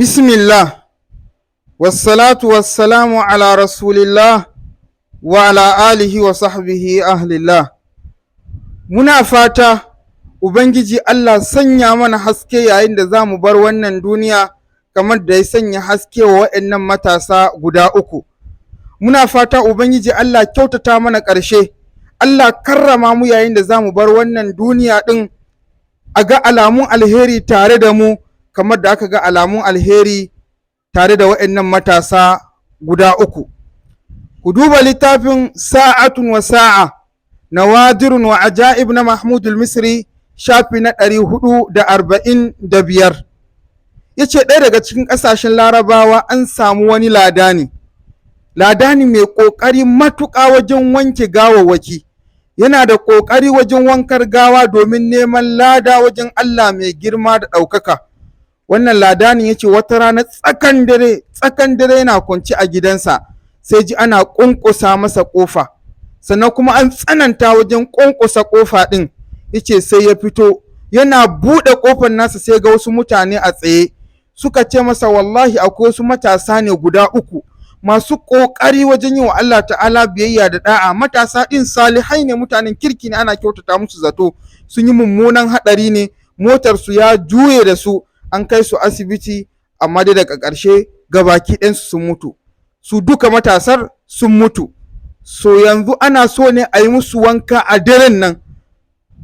Bismillah, wassalatu wassalamu ala rasulillah wa ala alihi wa sahbihi ahlillah. Muna fata Ubangiji Allah sanya mana haske yayin da za mu bar wannan duniya, kamar da ya sanya haske wa waɗannan matasa guda uku. Muna fata Ubangiji Allah kyautata mana ƙarshe, Allah karrama mu yayin da za mu bar wannan duniya ɗin, a ga alamun alheri tare da mu, kamar da aka ga alamun alheri tare da waɗannan matasa guda uku. Ku duba littafin Sa'atun wa Sa'a, Nawadirun wa Ajaib na Mahmudul Misri, shafi na 445. Ya ce ɗaya daga cikin ƙasashen Larabawa an samu wani ladani. Ladani mai ƙoƙari matuƙa wajen wanke gawawwaki. Yana da ƙoƙari wajen wankar gawa domin neman lada wajen Allah mai girma da ɗaukaka. Wannan ladanin ya ce wata rana tsakan dare, tsakan dare, yana kwance a gidansa, sai ji ana ƙunƙusa masa ƙofa, sannan kuma an tsananta wajen ƙunƙusa ƙofa ɗin. Yace sai ya fito, yana buɗe ƙofar nasa sai ga wasu mutane a tsaye. Suka ce masa, wallahi akwai wasu matasa ne guda uku masu ƙoƙari wajen yi wa Allah Ta'ala biyayya da ɗa'a. Matasa ɗin salihai ne, mutanen kirki ne, ana kyautata musu zato. Sun yi mummunan haɗari ne, motar su ya juye da su, an kai su asibiti, amma dai daga ƙarshe gabaki ɗayansu sun mutu, su duka matasar sun mutu. So yanzu ana so ne a yi musu wanka a daren nan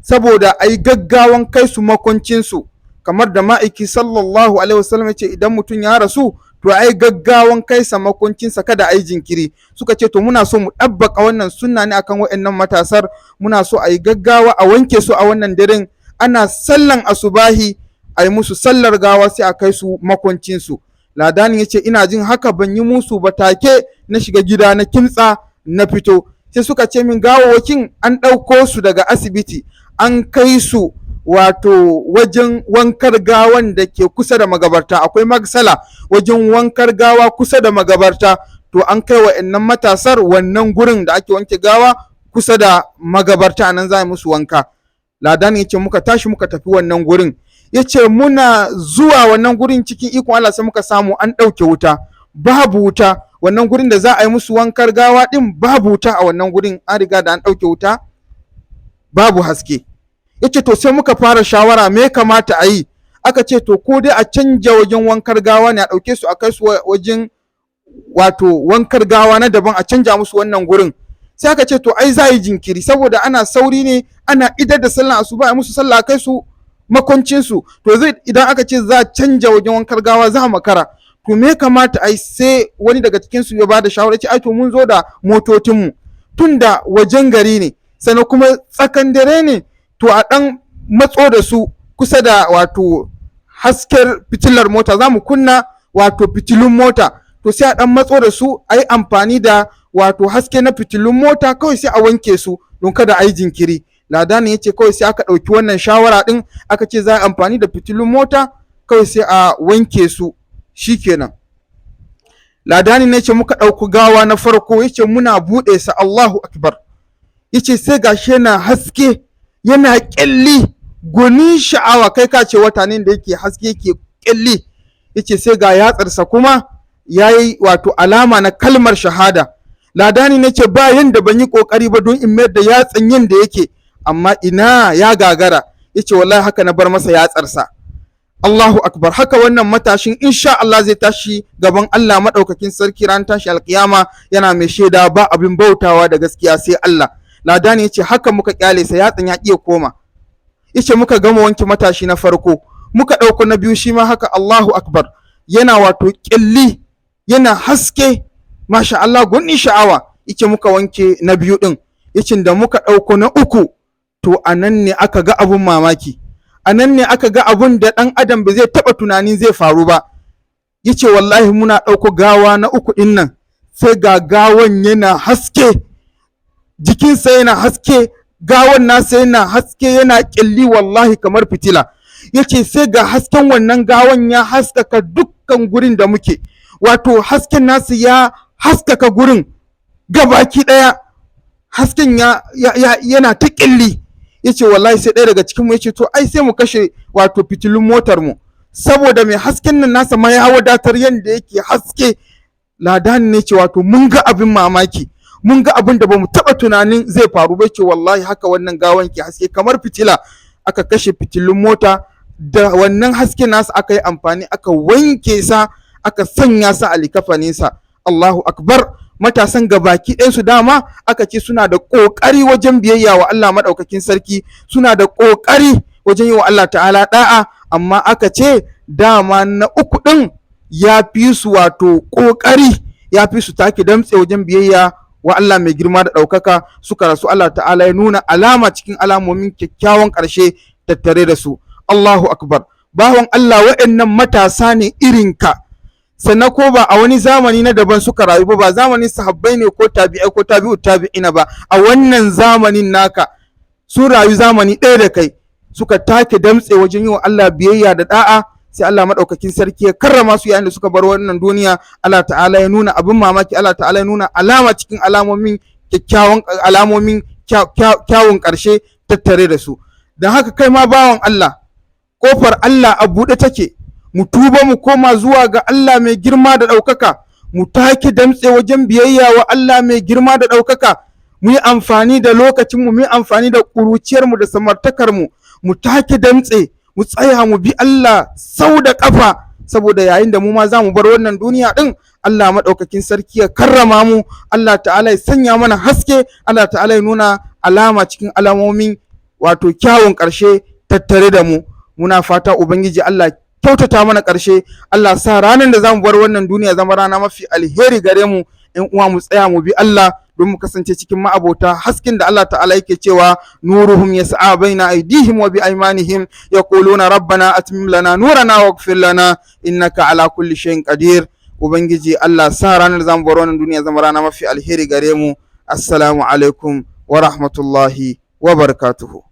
saboda a yi gaggawan kai su makwancinsu, kamar da Ma'aiki sallallahu alaihi wasallam ya ce idan mutum ya rasu, to a yi gaggawan kai sa makwancinsa, kada a yi jinkiri. Suka ce, to muna so mu ɗabbaka wannan sunna ne akan waɗannan matasar, muna so a yi gaggawa a wanke su a wannan daren, ana sallan asubahi a yi musu sallar gawa, sai a kai su makwancinsu. Ladanin ya ce ina jin haka ban yi musu ba, take na shiga gida na kimtsa na fito. Sai suka ce min gawawwakin an ɗauko su daga asibiti, an kai su wato wajen wankar gawan da ke kusa da magabarta. Akwai magsala, wajen wankar gawa kusa da magabarta. To an kai wa'annan matasar wannan gurin da ake wanke gawa kusa da magabarta, nan za a yi musu wanka. Ladan ya ce muka tashi muka tafi wannan gurin. Ya ce muna zuwa wannan gurin, cikin ikon Allah sai muka samu an ɗauke wuta, babu wuta wannan gurin da za a yi musu wankar gawa ɗin, babu wuta a wannan gurin, an riga da an ɗauke wuta, babu haske. Ya ce to sai muka fara shawara me ya kamata a yi. Aka ce to ko dai a canja wajen wankar gawa ne, a ɗauke su a kai su wajen wato wankar gawa na daban, a canja musu wannan gurin. Sai aka ce to ai za yi jinkiri, saboda ana sauri ne, ana idar da sallah asuba a musu sallah a kai su makwancinsu. To zai idan aka ce za a canja wajen wankar gawa, za a makara. To me kamata ai? Sai wani daga cikin su ya bada shawara, ce ai to mun zo da motocinmu, tunda wajen gari ne sannan kuma tsakan dare ne, to a ɗan matso da su kusa da wato hasken fitilar mota, za mu kunna wato fitilun mota. To sai a ɗan matso da su, a yi amfani da wato haske na fitilun mota kawai, sai a wanke su don kada a yi jinkiri. Ladanin ya ce kawai sai aka ɗauki wannan shawara ɗin, aka ce za a amfani da fitilun mota kawai, sai a wanke su, shikenan. Ladanin ya ce muka ɗauki gawa na farko, ya ce muna buɗe sa, Allahu akbar, ya ce sai gashi yana haske, yana ƙyalli gwanin sha'awa, kai ka ce wata ne da yake haske, yake ƙyalli. Ya ce sai ga yatsarsa kuma ya yi wato alama na kalmar shahada. Ladani ne ce ba yanda ban yi ƙoƙari ba don in mayar da yatsan yanda yake, amma ina, ya gagara. Ya ce wallahi haka na bar masa yatsarsa. Allahu akbar. Haka wannan matashin insha Allah zai tashi gaban Allah maɗaukakin sarki ran tashi alkiyama, yana mai shaida ba abin bautawa da gaskiya sai Allah. Ladani ya ce haka muka kyale sa, yatsan ya iya koma. Yace muka gama wanke matashi na farko, muka ɗauko na biyu, shi ma haka, Allahu akbar, yana wato ƙyalli, yana haske, masha Allah, gwanin sha'awa. Yace muka wanke na biyu ɗin. Yace da muka ɗauko na uku, to a nan ne aka ga abun mamaki, a nan ne aka ga abun da ɗan adam ba zai taɓa tunanin zai faru ba. Yace wallahi muna ɗauko gawa na uku ɗin nan, sai ga gawan yana haske, jikinsa yana haske, gawan nasa yana haske, yana ƙyalli, wallahi kamar fitila. Yace sai ga hasken wannan gawan ya haskaka dukkan gurin da muke, wato hasken nasu ya haskaka gurin gabaki ɗaya, hasken ya yana ta ƙyalli. Yace wallahi sai ɗaya daga cikinmu yace to ai sai mu kashe wato fitilun motar mu. Saboda mai hasken nan nasa ma ya wadatar yadda yake haske. Ladani ne ce, wato mun ga abin mamaki, mun ga abin da bamu taɓa tunanin zai faru ba. Ce wallahi haka wannan gawan ke haske kamar fitila. Aka kashe fitilun mota, da wannan hasken nasa aka yi amfani aka wanke sa, aka sanya sa a likafaninsa. Allahu akbar! Matasan gabaki ɗayansu dama aka ce suna da ƙoƙari wajen biyayya wa Allah maɗaukakin sarki, suna da ƙoƙari wajen yi wa Allah ta'ala ɗa'a. Amma aka ce dama na uku ɗin ya fi su wato ƙoƙari, ya fi su take damtse wajen biyayya wa Allah mai girma da ɗaukaka. Suka rasu, Allah ta'ala ya nuna alama cikin alamomin kyakkyawan ƙarshe tattare da su. Allahu akbar! Bawan Allah, wa'annan matasa ne irinka. Sannan ko ba a wani zamani na daban suka rayu ba, ba zamanin sahabbai ne ko tabi'ai ko tabi'u tabi'ina ba, a wannan zamanin naka sun rayu, zamani ɗaya da kai, suka take damtse wajen yi wa Allah biyayya da da'a. Sai Allah maɗaukakin sarki ya karrama su yayin da suka bar wannan duniya. Allah ta'ala ya nuna abin mamaki, Allah ta'ala ya nuna alama cikin alamomin kyakkyawan alamomin kyawun ƙarshe tattare da su. Don haka kai ma bawan Allah, kofar Allah a buɗe take. Mu tuba, mu koma zuwa ga Allah mai girma da ɗaukaka, mu take damtse wajen biyayya wa Allah mai girma da ɗaukaka, mu yi amfani da lokacinmu, mu yi amfani da ƙuruciyarmu da samartakarmu, mu take damtse, mu tsaya mu bi Allah sau da ƙafa, saboda yayin da mu ma za mu bar wannan duniya ɗin, Allah maɗaukakin sarki ya karrama mu, Allah ta'ala ya sanya mana haske, Allah ta'ala ya nuna alama cikin alamomin wato kyawun ƙarshe tattare da mu. Muna fata Ubangiji Allah kyautata mana ƙarshe, Allah sa ranar da zamu bar wannan duniya zama rana mafi alheri gare mu. In uwa, mu tsaya mu bi Allah don mu kasance cikin ma'abota hasken da Allah ta'ala yake cewa nuruhum yas'a baina aydihim wa bi aymanihim yaquluna rabbana atmim lana nurana waghfir lana innaka ala kulli shay'in qadir. Ubangiji Allah sa ranar zamu bar wannan duniya zama rana mafi alheri gare mu. Assalamu alaikum wa rahmatullahi wa barakatuhu.